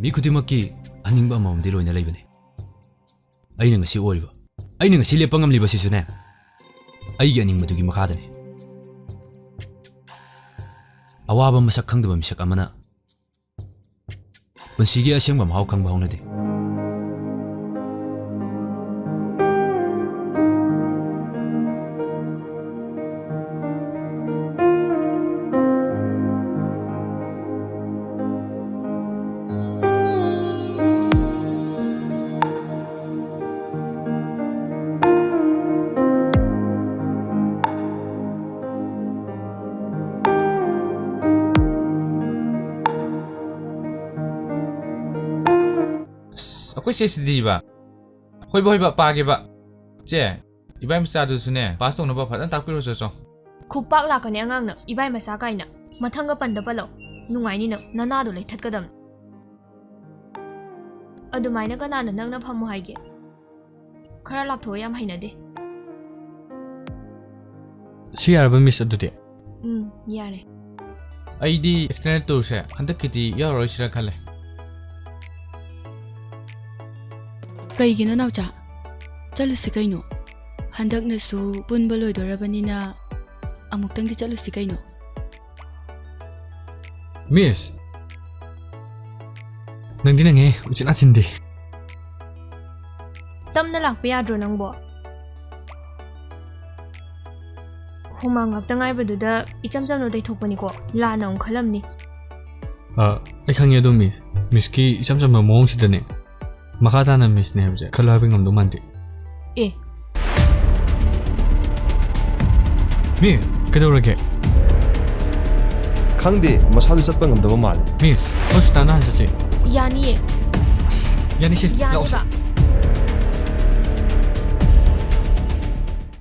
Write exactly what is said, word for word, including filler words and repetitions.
ꯃꯤ ꯈꯨꯗꯤꯡꯃꯛꯀꯤ ꯑꯅꯤꯡꯕ ꯑꯃꯃꯝꯗꯤ ꯂꯣꯏꯅ ꯂꯩꯕꯅꯤ꯫ ꯑꯩꯅ ꯉꯁꯤ ꯑꯣꯏꯔꯤꯕ, ꯑꯩꯅ ꯉꯁꯤ ꯂꯦꯞꯄ ꯉꯝꯂꯤꯕꯁꯤꯁꯨꯅꯦ, ꯑꯩꯒꯤ ꯑꯅꯤꯡꯕꯗꯨꯒꯤ ꯃꯈꯥꯗꯅꯤ꯫ ꯑꯋꯥꯕ ꯃꯁꯛ ꯈꯪꯗꯕ ꯃꯤꯁꯛ ꯑꯃꯅ ꯄꯨꯟꯁꯤꯒꯤ ꯑꯁꯦꯡꯕ ꯃꯍꯥꯎ ꯈꯪꯕ ꯍꯧꯅꯗꯦ꯫ ꯑꯁ, ꯑꯩꯈꯣꯏ ꯆꯦꯁꯤꯗꯤꯕ꯫ ꯍꯣꯏꯕ, ꯍꯣꯏꯕ, ꯄꯥꯒꯦꯕ꯫ ꯆꯦ, ꯏꯕꯥꯏ ꯃꯆꯥꯗꯨꯁꯨꯅꯦ, ꯄꯥꯁ ꯇꯧꯅꯕ ꯐꯖꯅ ꯇꯥꯛꯄꯤꯔꯣ, ꯆꯣ, ꯆꯣ꯫ ꯈꯨꯄꯥꯛ ꯂꯥꯛꯀꯅꯤ ꯑꯉꯥꯡꯅ, ꯏꯕꯥꯏ ꯃꯆꯥ ꯀꯥꯏꯅ꯫ ꯃꯊꯪꯒ ꯄꯟꯗ ꯄꯜꯂꯧ꯫ ꯅꯨꯡꯉꯥꯏꯅꯤ ꯅꯪ, ꯅꯅꯥꯗꯣ ꯂꯩꯊꯠꯀꯗꯕꯅꯤ꯫ ꯑꯗꯨꯃꯥꯏꯅ ꯀꯅꯥꯅ ꯅꯪꯅ ꯐꯝꯃꯣ ꯍꯥꯏꯒꯦ? ꯈꯔ ꯂꯥꯞꯊꯣꯛꯑꯣ, ꯌꯥꯝ ꯍꯩꯅꯗꯦ꯫ ꯁꯤ ꯌꯥꯔꯕ, ꯃꯤꯁ, ꯑꯗꯨꯗꯤ? ꯎꯝ, ꯌꯥꯔꯦ꯫ ꯑꯩꯗꯤ extended tourꯁꯦ ꯍꯟꯗꯛꯀꯤꯗꯤ ꯌꯥꯎꯔꯔꯣꯏꯁꯤꯔ ꯈꯜꯂꯦ꯫ ꯀꯩꯒꯤꯅꯣ, ꯅꯥꯎꯆꯥ? ꯆꯠꯂꯨꯁꯤ ꯀꯩꯅꯣ꯫ ꯍꯟꯗꯛꯅꯁꯨ ꯄꯨꯟꯕ ꯂꯣꯏꯗꯣꯔꯕꯅꯤꯅ ꯑꯃꯨꯛꯇꯪꯗꯤ ꯆꯠꯂꯨꯁꯤ ꯀꯩꯅꯣ꯫ ꯃꯤꯁ, ꯅꯪꯗꯤ ꯅꯪꯉꯦ, ꯎꯆꯤꯟ ꯅꯥꯆꯤꯟꯗꯤ꯫ ꯇꯞꯅ ꯂꯥꯛꯄ ꯌꯥꯗ꯭ꯔꯣ ꯅꯪꯕꯣ? ꯍꯨꯃꯥꯡ ꯉꯥꯛꯇ ꯉꯥꯏꯕꯗꯨꯗ ꯏꯆꯝ ꯆꯝꯅ ꯇꯩꯊꯣꯛꯄꯅꯤꯀꯣ, ꯂꯥꯟꯅ ꯑꯃꯨꯛ ꯈꯜꯂꯝꯅꯤ꯫ ꯑ, ꯑꯩ ꯈꯪꯉꯦ ꯑꯗꯣ, ꯃꯤꯁ꯫ ꯃꯤꯁꯀꯤ ꯏꯆꯝ ꯆꯝꯕ ꯃꯑꯣꯡꯁꯤꯗꯅꯦ, ꯃꯈꯥ ꯇꯥꯅ ꯃꯤꯁꯅꯦ ꯍꯥꯏꯕꯁꯦ ꯈꯜꯂꯣ ꯍꯥꯏꯕ ꯉꯝꯗꯧ ꯃꯥꯟꯗꯦ꯫ ꯑꯦ꯫ ꯃꯤ, ꯀꯩꯗꯧꯔꯒꯦ? ꯈꯪꯗꯦ, ꯃꯁꯥꯗꯨ ꯆꯠꯄ ꯉꯝꯗꯕ ꯃꯥꯜꯂꯦ꯫ ꯃꯤ, ꯍꯣꯁꯄꯤꯇꯥꯜꯗ ꯍꯥꯟꯅ ꯆꯠꯁꯦ꯫ ꯌꯥꯅꯤꯌꯦ꯫ ꯑꯁ, ꯌꯥꯅꯤꯁꯦ, ꯂꯥꯛꯑꯣꯁꯦ꯫ ꯌꯥꯅꯤꯕ꯫